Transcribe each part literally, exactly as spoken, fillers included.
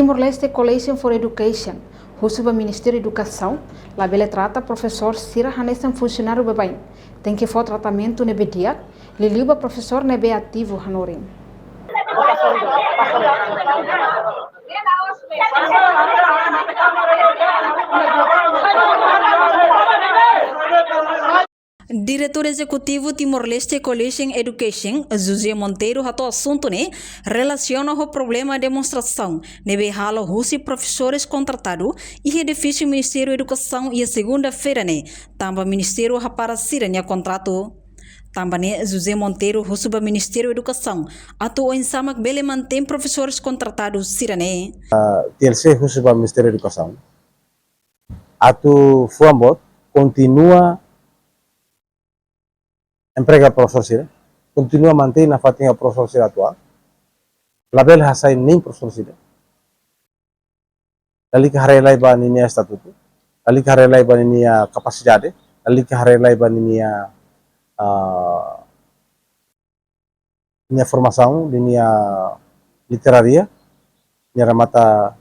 Timor-Leste Coalition for Education husu ba Ministériu Edukasaun labele trata profesór sira hanesan funsionáriu baibain. Tenke fó tratamentu ne'ebé di'ak, liuliu ba profesór ne'ebé ativu hanorin. Diretór Ezekutivu Timor-Leste Coalition Education, José Monteiro, hato'o asuntu ne'e relasiona ho problema demonstrasaun ne'ebé halo husi profesores kontratadu iha edifísiu Ministériu Edukasaun iha segunda-feira ne'e, tanba ministériu hapara sira-nia kontratu. Tanba ne'e, José Monteiro husu ba Ministériu Edukasaun atu oinsá mak bele mantein profesores kontratadu sira-ne'e. T L C husu ba Ministériu Edukasaun atu fó boot, kontinua emprega profesór sira, kontinua mantein nafatin profesór sira atuál, labele hasai nein profesór sira. Lalika haree lai ba ninia estatutu, lalika haree lai ba ninia kapasidade, lalika haree lai ba ninia, ah, ninia formasaun, ninia literaria, nia remata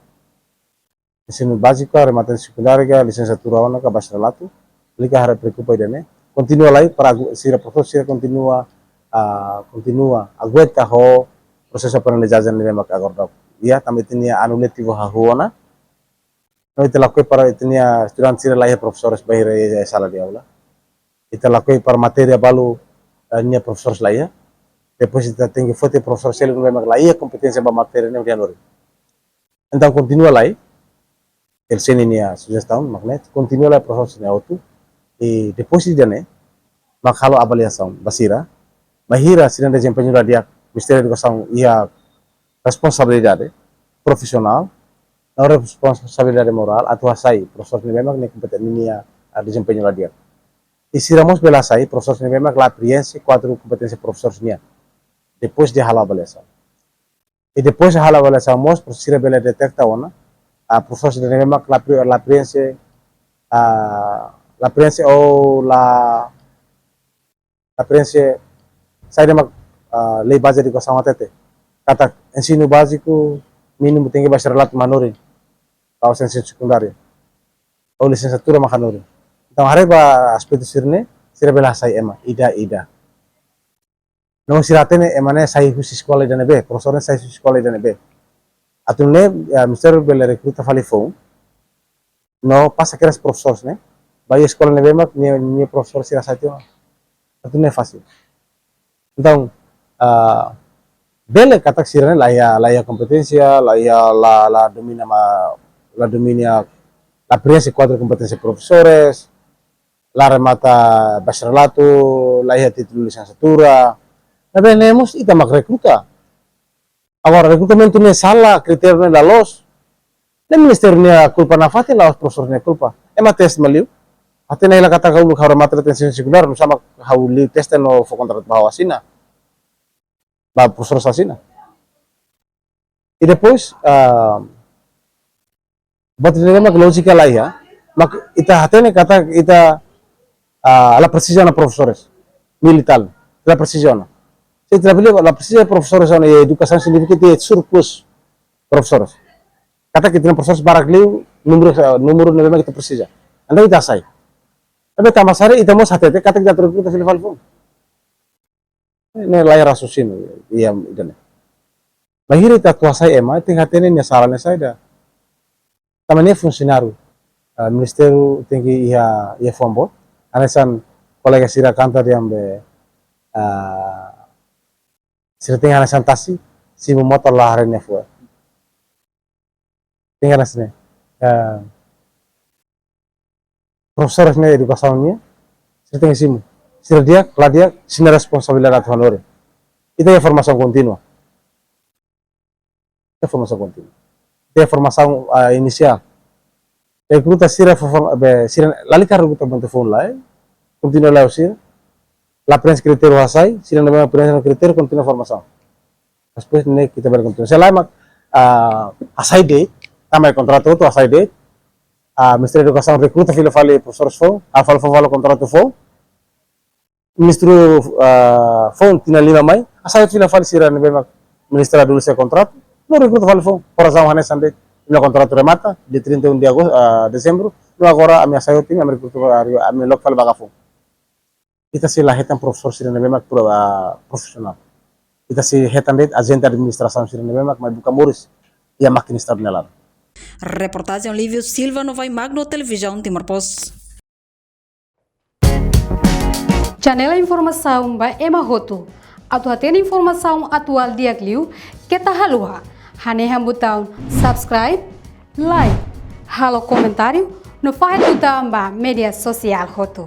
ensinu báziku, remata ensinu sekundáriu, lisensiatura ona ka bacharelatu, lalika haree preokupa ida-ne'e. Kontinua lai para agu-, sira profesór sira kontinua, ah, kontinua aguenta ho prosesu aprendizajen ne'ebé mak agora daudaun. Ya, tanba ita-nia anu letivu hahú ona. No ita lakohi para ita-nia estudante sira laiha profesores bainhira iha sala de aula. Ita lakohi para matéria balu, eh, nia profesores laiha. Depois ita tenke foti profesór seluk ne'ebé mak laiha kompeténsia ba matéria ne'e hodi hanorin. Entaun kontinua lai, T L C ninia sujestaun, mak ne'e, kontinua lai profesór sira-ne'e hotu. I depois ida-ne'e, mak halo avaliasaun ba sira, bainhira sira-nia dezempeñu la di'ak, Ministériu Edukasaun iha responsabilidade profisionál, no responsabilidade morál atu hasai profesór ne'ebé mak nia kompeten-, nia, ah, dezempeñu la di'ak. I sira mós bele hasai profesór ne'ebé mak la prienxe kuadru kompeténsia profesór nian. Depois de halo avaliasaun. I depois halo avaliasaun mós, para sira bele deteta ona, ah, profesór sira ne'ebé mak la pri-, la prienxe, ah, la prienxe ou la, la prienxe saida mak, ah, lei baze edukasaun hatete. Katak ensinu báziku mínimu tenke bacharelatu mak hanorin, la'ós ensinu sekundáriu, ou lisensiatura mak hanorin. Entaun, haree ba aspetu sira-ne'e, sira bele hasai ema, ida-ida. No sira hatene ema ne'e sai husi eskola ida ne'ebé, profesór ne'e sai husi eskola ida ne'ebé. Atu nune'e, eh, Ministériu bele rekruta fali foun, no pasa kedas profesór ne'e, ba iha eskola ne'ebé mak nia, nia profesór sira sai tiha ona. Atu nune'e fasil. Entaun, ah, bele katak sira-ne'e laiha, laiha kompeténsia, laiha, la, la domina ma, la domina, la prienxe kuadru kompeténsia profesores, la remata bacharelatu, laiha títulu lisensiatura. Ne'ebé ne'e mós ita mak rekruta. Agora, rekrutamentu ne'e sala, kritériu ne'e la loos, ne'e ministériu nia kulpa nafatin, la'ós profesór nia kulpa. Ema teste mak liu. Até ne'e la katak ha'u, ha'u remata ensinu sekundáriu, nusá mak ha'u liu teste no fó kontratu ba ha'u asina, ba profesór asina. I depois, ah, buat ne'e mak lójika laiha, mak ita hatene katak ita, ah, la presiza ona profesores, militál, la presiza ona. Se ita la presiza profesores ona, iha edukasaun signifika ita surplus profesores. Katak ita-nia profesores barak liu, númeru, númeru ne'ebé mak ita presiza. Entaun ita hasai. Tapi tanba sira, ita mós hatete katak ita atu rekruta fila fali foun. Ne'e laiha raciocínio, iha ida-ne'e. Bainhira ita atu hasai ema, tenke hatene nia sala ne'e saida. Tanba ne'e funsionáriu, ah, ministériu tenke iha, iha foun boot. Hanesan kolega sira kantor yang be, ah, sira tenke hanesan tasi, simu motór la haree nia fuel. Tenke hanesan ne'e. Ah, profesores ne'e edukasaun nian, sira tenke simu. Sira di'ak, la di'ak, sira-nia responsabilidade atu hanorin. Ita iha formasaun kontínua. Ita formasaun kontínua. Ita iha formasaun, ah, inisiál. Rekruta sira fo-, fo-, be, sira lalika rekruta bantu foun lai, eh. Kontínua lai sira. La prienxe kritériu hasai, sira ne'ebé prienxe kritériu kontínua formasaun. Depois ne'e ita bele kontinua. Se lae mak, ah, hasai de'it, tanba kontratu hotu hasai de'it, ah, Ministériu Edukasaun rekruta fila fali profesores foun, halo fali, fali kontratu foun. Ministru, ah, foun tinan lima mai, hasai fila fali sira ne'ebé mak ministra dulu sei kontratu, no rekruta fali foun, por razaun hanesan de'it. Nia kontratu remata dia trinta e um de agosto, ah, dezembru. No agora ami hasai hotu, ami rekruta, ami loke fali ba Gafo. Ita sei la hetan profesór sira ne'ebé mak pro-, ah, profisionál. Ita sei hetan de'it ajente administrasaun sira ne'ebé mak mai buka moris iha mákina Estadu nia laran. Reportajen Olívio Silva, Novai Magno, Televizaun Timor Post. Janela informasaun ba ema hotu. Atu hatene informasaun atuál di'ak liu, keta haluha hanehan butaun subscribe, like, halo komentáriu, no fahe tutan ba média sosiál hotu.